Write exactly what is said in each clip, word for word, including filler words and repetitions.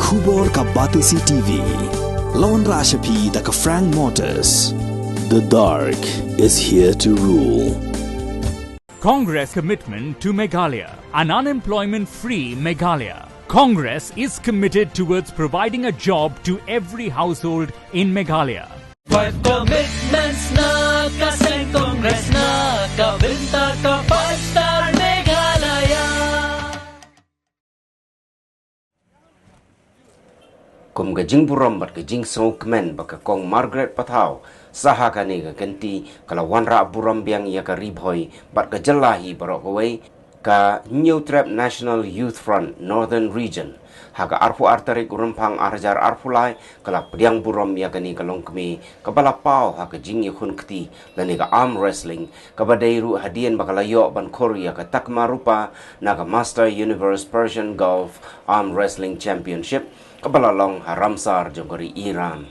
Khubor ka Batesi T V. La wanrah sha phi da ka Frank Motors. The dark is here to rule. Congress commitment to Meghalaya, an unemployment-free Meghalaya. Congress is committed towards providing a job to every household in Meghalaya. Five commitments na ka seng Congress na ka bynta ka Five Star Meghalaya. Kum ka jingburom bad ka jingsngewkmen ba ka Kong Margaret Pathaw, sa ha kane ka kynti ka la wanrah burom biang ïa ka Ri Bhoi bad ka jylla hi baroh kawei, ka Hynñiewtrep National Youth Front Northern Region. Ha ka arphew ar tarik u Rymphang ar hajar arphew lai, ka la pdiang burom ïa kane ka longkmie kaba la paw ha ka jingïakhun kti lane ka arm wrestling, kaba dei ruh hadien ba ka la ïoh ban khur ïa ka takma rupa na ka Master Universe Persian Golf Arm Wrestling Championship, kaba la long ha Ramsar jong ka ri Iran.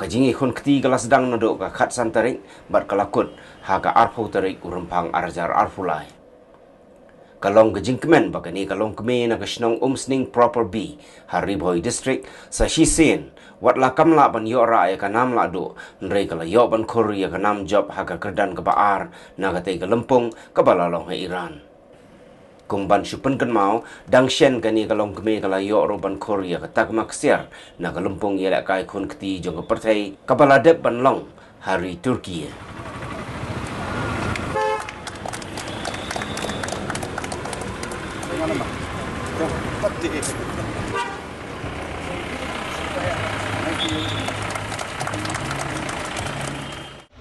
Ka jingïakhun kti ka la sdang naduh ka khatsan tarik bad ka la kut ha ka arphew tarik u Rymphang ar hajar arphew lai. Ka long ka jingkmen ba kane ka longkmie na ka shnong Umsning Proper B, ha Ri Bhoi District, sa shisien, wat la kam lah ban ïoh rah ïa ka nam lahduh, hynrei ka la ïoh ban khur ïa ka nam jop ha ka kyrdan kaba ar na katei ka lympung kaba la long ha Iran. Kum ban shu pynkynmaw, dang shen kane ka longkmie ka la ïoh ruh ban khur ïa ka takma ksiar na ka lympung ïalehkai khun kti jong ka pyrthei kaba la dep ban long ha ri Turkey.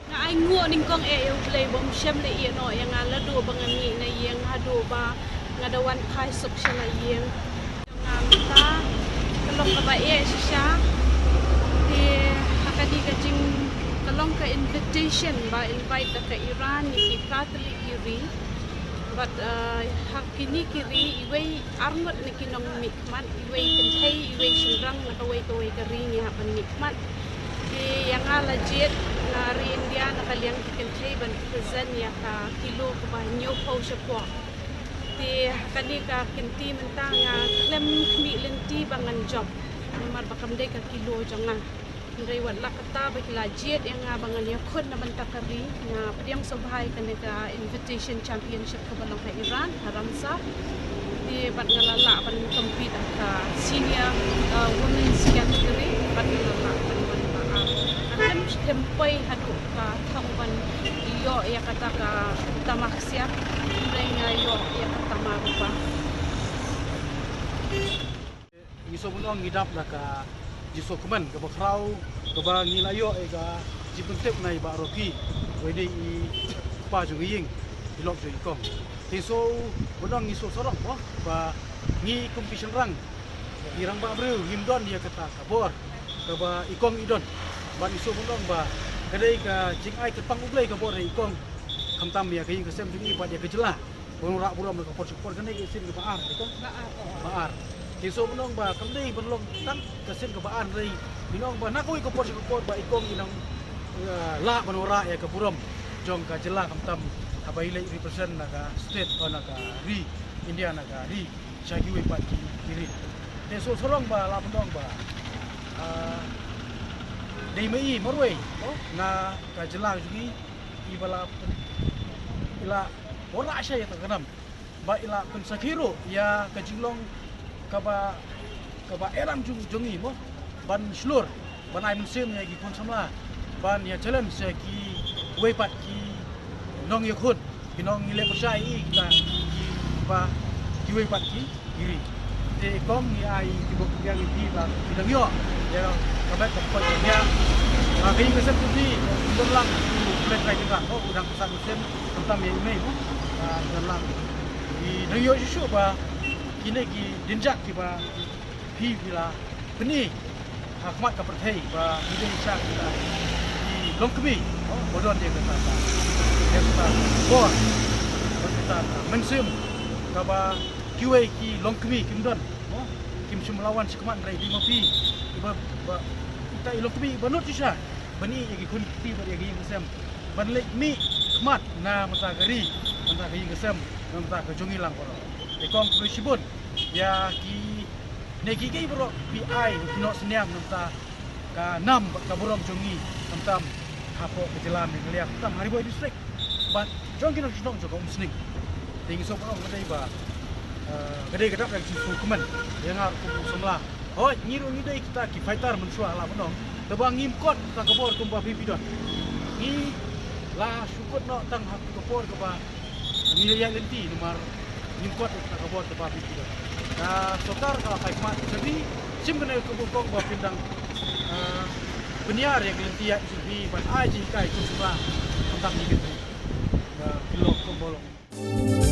Nga ainguh nyngkong eh ïa U Blei ba um shym la ïehnoh ïa nga naduh ba nga mih na ïing haduh ba nga da wan phai suk sha la ïing. Nga mynta ka long kaba eh shisha. Te ha kane ka jing, ka long ka invitation ba invite da ka Iran ïa ki Catholic ki ri. Bad, eh, ha kine ki ri, iwei arngut na ki nongmihkhmat, iwei kynthei, iwei shynrang na kawei kawei ka ri ngi hap ban mihkhmat. Te ïa nga la jied na ri India na ka liang ki kynthei ban represent ïa ka kilo kaba hynñiewphew shapoh. Te ha kane ka kynti mynta nga khlem khmih lynti ba ngan jop, namar ba kam dei ka kilo jong nga. Hynrei wat la katta ba ki la jied ïa nga ba ngan ïakhun na bynta ka ri, nga pdiang sngewbha ïa kane ka invitation championship kaba long ha Iran, ha Ramsar. Te bad nga la lah ban compete ha ka senior, uh, women's category, bad nga la lah ban wan ba ar. Nga khlem, khlem poi haduh ka thong ban ïoh ïa kata ka tama ksiar, hynrei nga ïoh ïa ka tama rupa. Ngi sngewbha ban ong ngi dap da ka jingsngewkmen kaba khraw kaba ngi la ïoh ïa ka jingpyntip na i Bah Rocky, uwei na i kpa jong ngi ïing, i lok jong i kong. Te sngewbha ban ong ngi sngewsarong mo ba ngi kum ki shynrang, ki rangbah briew ngim don ïa kata ka bor kaba i kong i don. Bad ngi sngewbha ban ong ba ka dei ka jingai kyrpang U Blei ka bor ïa i kong, khamtam ïa ka ïing ka sem jong ngi bad ïa ka jylla. Ban wanrah burom na ka por sha ka por, kane ka sien kaba ar, te kong? Ba ar. Ba ar. Te sngewbha ban ong ba kam dei ban long tang ka sien kaba ar, hynrei ngi ong ba na kawei ka por sha ka por ba i kong i nang, eh, lah ban wanrah ïa ka burom jong ka jylla khamtam haba i leit represent na ka state, oh, na ka ri India, na ka ri sha kiwei pat ki, ki ri. Te sngewsarong ba lah ban ong ba, ah, dei ma i marwei, oh, na ka jylla jong ngi, i ba la pyn-, i la wanrah shai ïa kata ka nam. Ba i la pynsakhi ruh ïa ka jinglong kaba, kaba ïalam jong, jong ngi mo. Ban shlur, ban ai mynsiem ïa ki khun samla. Ban ïa challenge ïa kiwei pat ki nongïakhun, ki nongïaleh pyrshah ïa kita, ki ba, kiwei pat ki, ki ri. Te kong ngi ai ki bok ki biang ïa ki ba ki dang ïoh ïa ka met ka poi ka biang. Ba ka ïing ka sem jong phi, ki don lang u Blei Trai Kynrad, oh, u dang pynsan mynsiem, khamtam ïa i mei, oh. Ba ki don lang. Ki dang ïoh shuh shuh ba kine ki dienjat kiba phi, phi la pyni ha khmat ka pyrthei ba ngi dei sha kita ki longkmie, oh, ba don ïa kata ka, ïa kata ka bor, ïa kata ka mynsiem kaba kiwei ki longkmie kim don, oh, kim shym la wan shakhmat, hynrei dei ma phi kiba, ba, kita i longkmie ba nud shisha ban ïeh ïa ki khun ki kti bad ïa ki ïing ki sem ban leit mihkhmat na bynta ka ri, na bynta ka ïing ka sem, na bynta ka jong ngi lang baroh. Te kong khublei shibun ïa ki Ne ki kei baroh phi ai, phi noh sniang namar ka nam bad ka burom jong ngi, khamtam hapoh ka jylla Meghalaya, khamtam ha Ri Bhoi District bad jong ki nongshong shnong jong ka Umsning. Te ngi sngewbha ong ka dei ba, eh, ka dei ka dak ka jingsngewkmen ïa nga ruh kum u samla. Hooid, ngi ruh ngi dei kita ki fighter mynshuwa, la ban ong, te ba ngim kot kita ka bor kumba phi phi don. Ngi la shu kut noh tang ha ka por kaba ngi la ïaid lynti namar ngim kot ïa ka bor kaba phi phi don. Ka sorkar ka la phai khmat sha phi, shim kane ka bor kong ba phin dang, eh, pynïar ïa ka lynti ïaid sha phi ban ai jinghikai kum samla khamtam ïa ki. Ba phin long kumba long.